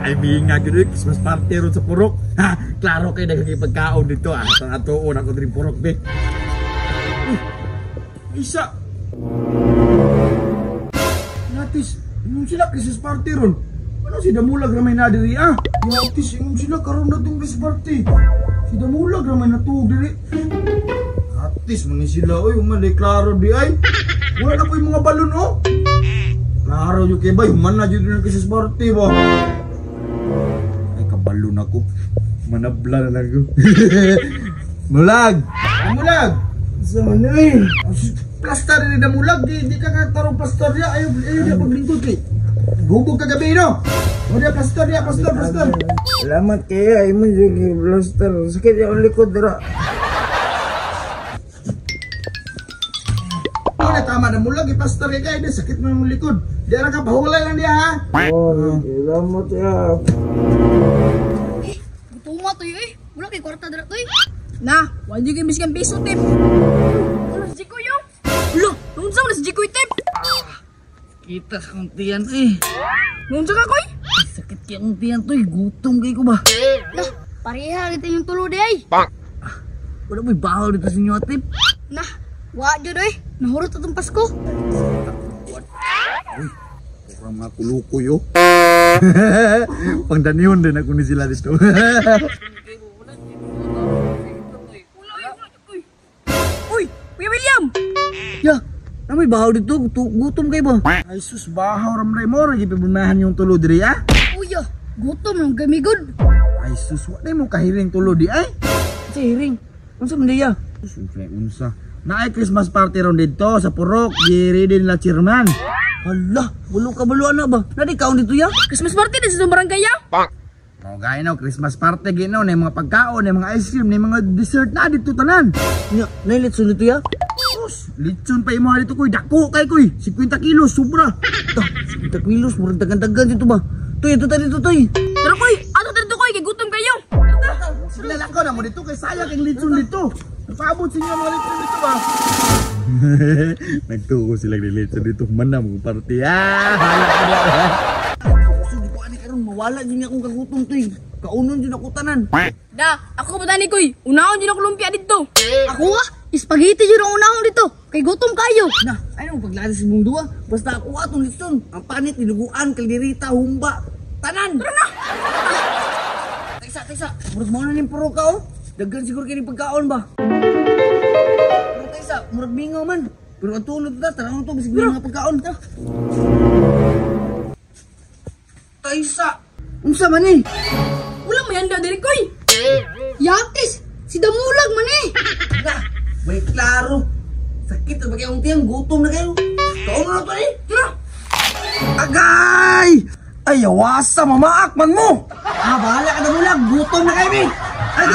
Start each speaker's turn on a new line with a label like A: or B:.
A: Ay binga gyud Christmas party ron sa purok. Ha, klaro kay nagkipagkaon dito ah. Atuon ako diri purok be. Uy, isa. Natis, ingon sila Christmas party ron. Ano si Damulag ramay na diri ah? Yatis, ingon sila karon na tong Christmas party. Si Damulag ramay natuog diri. Atis man ni sila oy, human di klaro di ay. Wala na po yung mga balon oh. Klaro yung kay bay, human na jud ng Christmas party ba. Ay kabalon ako. Manabla na lang ko. Mulag. Mulag.
B: Sa man eh.
A: Plaster ni Damulag, di ka katarong plaster niya. Ayaw, ayaw niya paglingkod kay. Hubog kagabi no. O diya plaster niya, plaster, plaster.
B: Salamat kaya imo jud plaster. Sakit yung likod dira.
A: Wala tama na mulag i-plaster kay kay sakit man mong likod. Di ra ka pahulay lang diya ha.
B: Oh, salamat ya.
C: Gutuma to eh. Wala kay kwarta dira to eh. Na, wala jud kay biskan piso tip. Wala si Jikoy yo. Ulo, unsa man si Jikoy tip?
D: Kita sa kong tiyan eh.
C: Unsa ka koy?
D: Sakit kay akong tiyan to eh. Gutom kay ko ba?
C: Lah, pareha kita yung tulo di ay.
D: Wala mo'y bahaw dito sa inyo tip.
C: Nah, wa jud oy. Nahurot atong Pasko.
A: Uy, kurang mga kulukoy oh. Pangdanihon din ako ni sila dito.
C: Uy, Kuya William!
D: Ya, na may bahaw dito. Gutom kayo ba?
A: Ay sus, bahaw ramray mo. Gipibunahan yung tulo diri ah.
C: Uy, gutom lang gamigod.
A: Ay sus, wa mo kahiring tulo di ay.
D: Sa hiring. Unsa man diya?
A: Sus, unsa. Naay Christmas party ron dito sa purok, gi-ready nila chairman.
D: Hala, walo ka baluan na ba? Nadi kaon dito ya?
C: Christmas party din sa barangay ya?
A: Oh, gaya no, Christmas party gino, na mga pagkaon, na mga ice cream, na mga dessert na dito tanan.
D: Nya, nay litson dito ya?
A: Sus, litson pa imo dito koy, dako kay koy, 50 kilos sobra.
D: Ta, 50 kilos, murag dagan-dagan dito ba? Toy, ito ta dito toy.
C: Tara koy, ato dito koy, kay gutom kayo.
A: Sila lang ko na mo dito kay sayang ang litson dito. Napaabot sa inyo mga litson dito ba? Nagtuo sila ng litson dito, man na mong party. Ah, hala ko na.
D: So, di ko ani karon mawala jud akong kagutom toy. Kaunon jud ako tanan.
C: Da, ako pa tani koy. Unahon jud ako lumpia dito. Ako ah, spaghetti jud ang unahon dito. Kay gutom kayo.
D: Na, ay mo paglada sa mong duwa. Basta ako atong litson. Ang panit dinuguan, kaldereta, humba, tanan.
C: Tara na.
D: Taysa, taysa. Murag mao na ning puro ka oh. Daghan siguro kini pagkaon ba. Pero taysa, murag mingaw man. Pero ang tunod ta, tara to bisig mga pagkaon ta. Taysa, unsa man ni?
C: Wala may handa diri koy. Yatis, si Damulag man eh.
D: Na, may klaro. Sakit ba kay akong tiyan, gutom na kayo. Kaon na to eh.
C: Tara.
A: Agay! Ay, awasa, mamaak man mo!
D: Ah, bahala ka na mula. Gutom na kayo, eh. Ay,